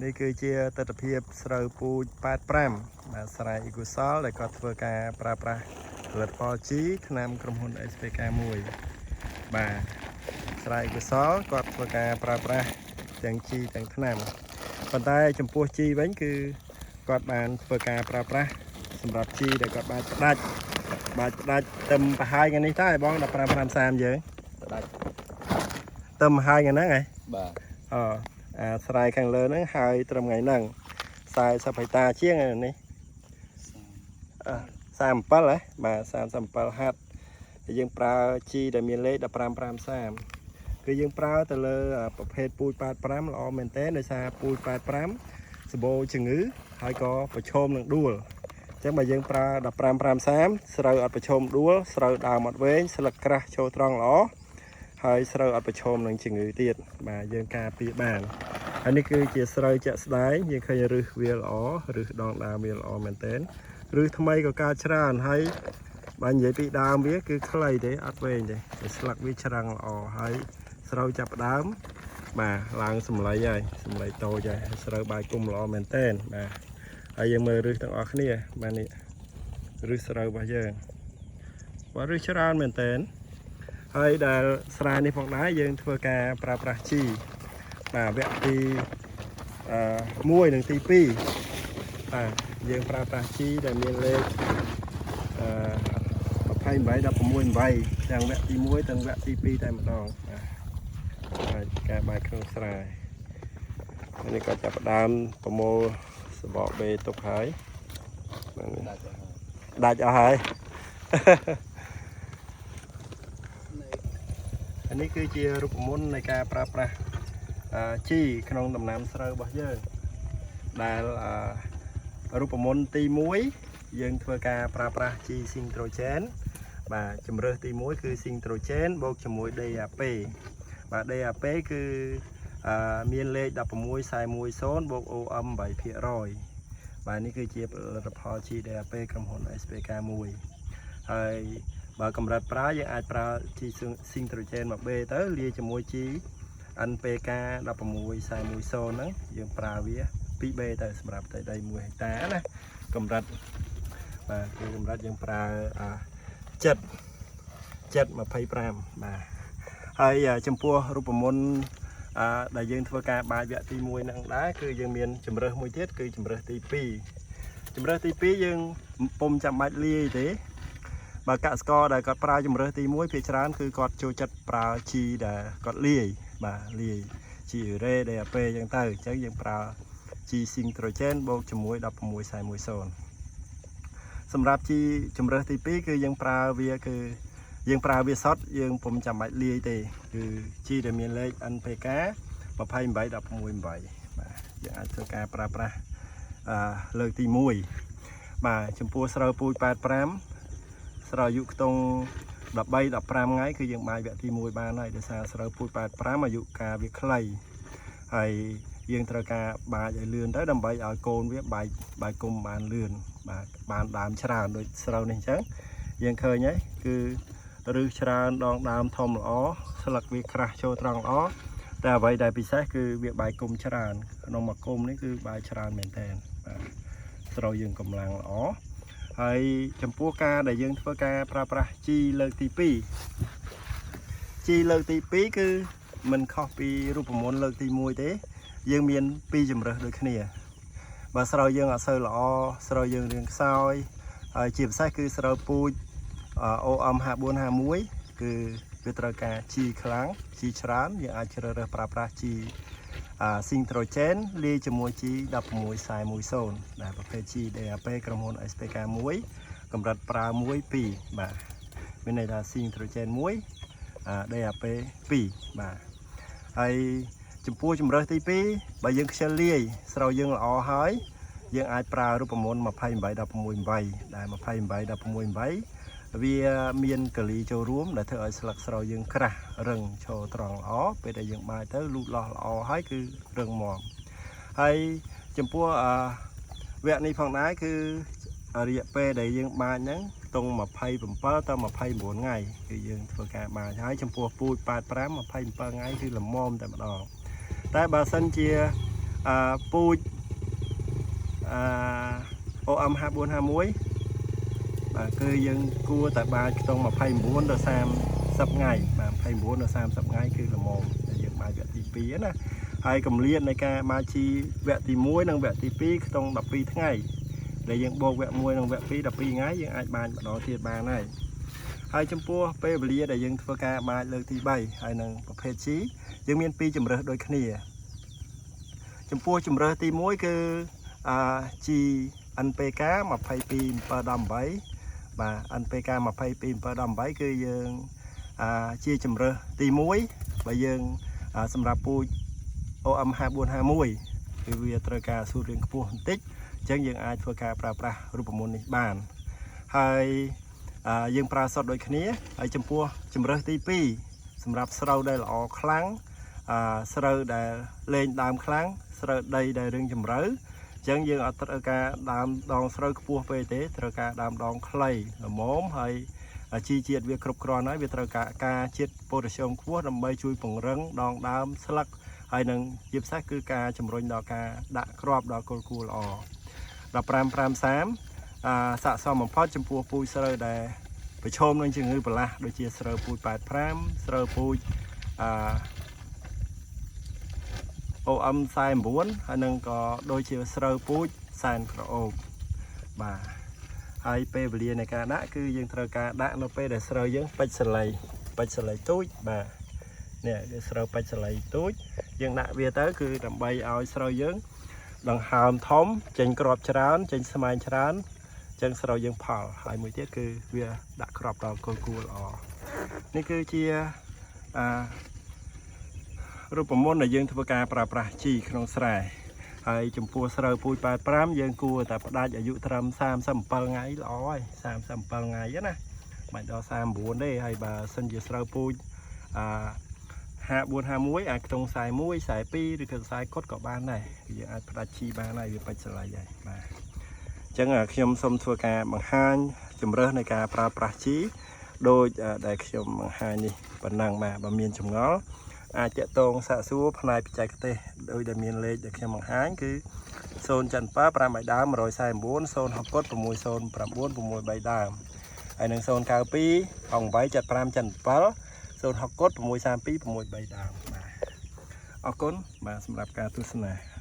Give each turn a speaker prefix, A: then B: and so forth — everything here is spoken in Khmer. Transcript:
A: នេះគឺជាទស្សនភាពស្រូវពូជ85បាទស្រែអ៊ីកូសលដែលគាត់ធ្វើការប្រើប្រាស់ផលិតផលជីថ្នាំក្រុមហ៊ុន SPK 1បាទស្រែអ៊ីកូសលគាត់ធ្វើការប្រើប្រាស់ទាំងជីទាំងថ្នាំប៉ុន្តែចំពោះជីវិញគឺគាត់បានធ្វើការប្រើប្រាស់សម្រាប់ជីដែលគាត់បានផ្ដាច់បាទផ្ដាច់ទឹមប្រហើយថ្ងៃនេះតើបង1553យើង
B: ផ្ដាច់
A: ទឹមហើយថ្ងៃហ្នឹងហ៎
B: បាទ
A: អអាស្រែខាងលើហ្នឹងហើយត្រឹមថ្ងៃហ្នឹង40ហិកតាជាងឯនេះអ37ហ៎បាទ37ហាត់ហើយយើងប្រើជីដែលមានលេខ1553គឺយើងប្រើទៅលើប្រភេទពូជ85ល្អមែនតើដោយសារពូជ85សម្បូរជំងឺហើយក៏ប្រឈមនឹងដួលអញ្ចឹងបើយើងប្រើ1553ស្រូវអត់ប្រឈមដួលស្រូវដើមអត់វែងស្លឹកក្រាស់ចូលត្រង់ល្អហើយស្រូវអត់ប្រឈមនឹងជំងឺទៀតបាទយើងការពារបានហើយនេះគឺជាស្រូវជាក់ស្ដែងយើងឃើញរឹសវាល្អរឹសដងដើមវាល្អមែនទែនរឹសថ្មីក៏កើតច្រើនហើយបើនិយាយពីដើមវាគឺខ្លីទេអត់វែងទេតែស្លឹកវាច្រាំងល្អហើយស្រូវចាប់ដើមបាទឡើងសម្លៃហើយសម្លៃតូចហើយស្រូវបាយគុំល្អមែនទែនបាទហើយយើងមើលរឹសទាំងអស់គ្នាបាទនេះរឹសស្រូវរបស់យើងបាទរឹសច្រើនមែនទែន ហើយដែលស្រែនេះផងដែរយើងធ្វើការប្រើប្រាស់ជីបាទវគ្គទីអឺ1និងទី2បាទយើងប្រើប្រាស់ជីដែលមានលេខអឺ28 16 8ទាំងវគ្គទី1ទាំងវគ្គទី2តែម្ដងបាទហើយការបាយក្នុងស្រែនេះក៏ចាប់ផ្ដើមប្រមូលសបកបេទុកហើយបាទនេះ
B: ដាច់ហើយ
A: ដាច់អស់ហើយ អានេះគឺជារូបមន្តនៃការប្រើប្រាស់ជីក្នុងដំណាំស្រូវរបស់យើងដែលរូបមន្តទី1យើងធ្វើការប្រើប្រាស់ជីស៊ីងត្រូជែនបាទជំរើសទី1គឺស៊ីងត្រូជែនបូកជាមួយ DAP បាទ DAP គឺមានលេខ16410បូក OM 8%បាទនេះគឺជាផលិតផលជី DAP ក្រុមហ៊ុន SPK 1ហើយ បើកម្រិតប្រើយើងអាចប្រើជីស៊ីងត្រូជែន 1B ទៅលាយជាមួយជី NPK 16410ហ្នឹងយើងប្រើវា 2B ទៅសម្រាប់ផ្ទៃដី1ហិកតាណាកម្រិតបាទគឺកម្រិតយើងប្រើអា7 725បាទហើយចំពោះរូបមន្តដែលយើងធ្វើការបាយវគ្គទី1ហ្នឹងដែរគឺយើងមានជំរើសមួយទៀតគឺជំរើសទី2ជំរើសទី2យើងពុំចាំបាច់លាយទេ បើកសិករដែលគាត់ប្រើជំរើសទី1ភាគច្រើនគឺគាត់ចូលចិត្តប្រើជីដែលគាត់លាយបាទលាយជីអ៊ូរ៉េ DAP អញ្ចឹងទៅអញ្ចឹងយើងប្រើជីស៊ីងត្រូជែនបូកជាមួយ16410សម្រាប់ជីជំរើសទី2គឺយើងប្រើវាគឺយើងប្រើវាសុទ្ធយើងពុំចាំបាច់លាយទេគឺជីដែលមានលេខ NPK 28168បាទយើងអាចធ្វើការប្រើប្រាស់លើកទី1បាទចំពោះស្រូវពូជ85 ស្រូវអាយុខ្ទង់13 15ថ្ងៃគឺយើងបាយវគ្គទី1បានហើយដោយសារស្រូវពូជ85អាយុកាលវាខ្លីហើយយើងត្រូវការបាចឲ្យលឿនទៅដើម្បីឲ្យកូនវាបែកបែកគុំបានលឿនបាទបានដើមច្រើនដូចស្រូវនេះអញ្ចឹងយើងឃើញហើយគឺរឹសច្រើនដងដើមធំល្អស្លឹកវាក្រាស់ចូលត្រង់ល្អតែអ្វីដែលពិសេសគឺវាបែកគុំច្រើនក្នុងមួយគុំនេះគឺបែកច្រើនមែនតើបាទស្រូវយើងកម្លាំងល្អ ហើយចំពោះការដែលយើងធ្វើការប្រើប្រាស់ជីលើកទី2ជីលើកទី2គឺមិនខុសពីរូបមន្តលើកទី1ទេ យើងមានពីរជំរើសដូចគ្នាបើស្រូវយើងអត់សូវល្អស្រូវយើងរាងខ្សោយហើយជាពិសេសគឺស្រូវពូជ OM 5451គឺវាត្រូវការជីខ្លាំងជីច្រើនយើងអាចជ្រើសរើសប្រើប្រាស់ជីស៊ីងត្រូជែនលាយជាមួយជី16410ដែលប្រភេទជី DAP ក្រុមហ៊ុន SPK 1កម្រិតប្រើ1 2បាទមានន័យថាស៊ីងត្រូជែន1 DAP 2បាទហើយចំពោះជំរើសទី2បើយើងខ្ជិលលាយស្រូវយើងល្អហើយយើងអាចប្រើរូបមន្ត28168ដែល28168វាមានកលីចូលរួមដែលធ្វើឲ្យស្លឹកស្រូវយើងក្រាស់រឹងឈរត្រង់ល្អពេលដែលយើងបាយទៅលូតលាស់ល្អហើយគឺរឹងមាំហើយចំពោះវគ្គនេះផងដែរគឺរយៈពេលដែលយើងបាចហ្នឹងខ្ទង់27ទៅ29ថ្ងៃគឺយើងធ្វើការបាចហើយចំពោះពូជ85 27ថ្ងៃគឺល្មមតែម្ដងតែបើសិនជា អឺពូជអឺ OM 5451បាទគឺយើងគួរតែបាចខ្ទង់29ដល់30ថ្ងៃបាទ29ដល់30ថ្ងៃគឺល្មមដែលយើងបាចវគ្គទី2ណាហើយកម្រិតនៃការបាចជីវគ្គទី1និងវគ្គទី2ខ្ទង់12ថ្ងៃដែលយើងបូកវគ្គ1និងវគ្គ2 12ថ្ងៃយើងអាចបាចម្ដងទៀតបានហើយហើយចំពោះពេលវេលាដែលយើងធ្វើការបាចលើកទី3ហើយនឹងប្រភេទជីយើងមានពីរជំរើសដូចគ្នាចំពោះជំរើសទី1គឺអឺ ជី NPK 22 7 18បាទ NPK 22 7 18គឺយើងជាជំរើសទី1បើយើងសម្រាប់ពូជ OM 5451គឺវាត្រូវការសួតរៀងខ្ពស់បន្តិចអញ្ចឹងយើងអាចធ្វើការប្រើប្រាស់រូបមន្តនេះបានហើយយើងប្រើសុទ្ធដូចគ្នាហើយចំពោះជំរើសទី2សម្រាប់ស្រូវដែលល្អខ្លាំងស្រូវដែលលែងដើមខ្លាំងស្រូវដីដែលរឹងជម្រៅអញ្ចឹងយើងអត់ត្រូវការដើមដងស្រូវខ្ពស់ពេកទេត្រូវការដើមដងខ្លីល្មមហើយជីជាតិវាគ្រប់គ្រាន់ហើយវាត្រូវការការជាតិប៉ូតាស្យូមខ្ពស់ដើម្បីជួយពង្រឹងដងដើមស្លឹកហើយនឹងជាពិសេសគឺការជំរុញដល់ការដាក់គ្រាប់ដល់គល់គួរល្អ15 5 30ស័ក្តិសមបំផុតចំពោះពូជស្រូវដែលប្រឈមនឹងជំងឺប្រឡាស់ដូចជាស្រូវពូជ85ស្រូវពូជអឺ OM 49ហើយនឹងក៏ដូចជាស្រូវពូជសែនក្រអូបបាទហើយពេលវេលានៃការដាក់គឺយើងត្រូវការដាក់នៅពេលដែលស្រូវយើងពេជ្រសលៃពេជ្រសលៃទូចបាទនេះគឺស្រូវពេជ្រសលៃទូចយើងដាក់វាទៅគឺដើម្បីឲ្យស្រូវយើងដង្ហើមធំចេញគ្រាប់ច្រើនចេញស្មែងច្រើនចឹងស្រូវយើងផលហើយមួយទៀតគឺវាដាក់គ្រាប់ដល់គល់គួរល្អនេះគឺជាអារូបមន្តដែលយើងធ្វើការប្រើប្រាស់ជីក្នុងស្រែហើយចំពោះស្រូវពូជ85យើងគួរតែផ្ដាច់អាយុត្រឹម37ថ្ងៃល្អហើយ37ថ្ងៃណាមិនដល់39ទេហើយបើសិនជាស្រូវពូជអឺ5451អាចខ្ទង់41 42ឬក៏40កុដក៏បានដែរយើងអាចផ្ដាច់ជីបានហើយវាពេជ្រស្រឡៃហើយបាទអញ្ចឹងខ្ញុំសូមធ្វើការបង្ហាញជំរើសនៃការប្រើប្រាស់ជីដោយដែលខ្ញុំបង្ហាញនេះប៉ុណ្ណឹងបាទបើមានចម្ងល់អាចតាក់ទងសាកសួរផ្នែកបច្ចេកទេសដោយដែលមានលេខដែលខ្ញុំបង្ហាញគឺ0ចិន7 5ដើម149 06កុដ609 63ដើមហើយនឹង092 8 75ចិន7 06កុដ632 63ដើមបាទអរគុណបាទសម្រាប់ការទស្សនា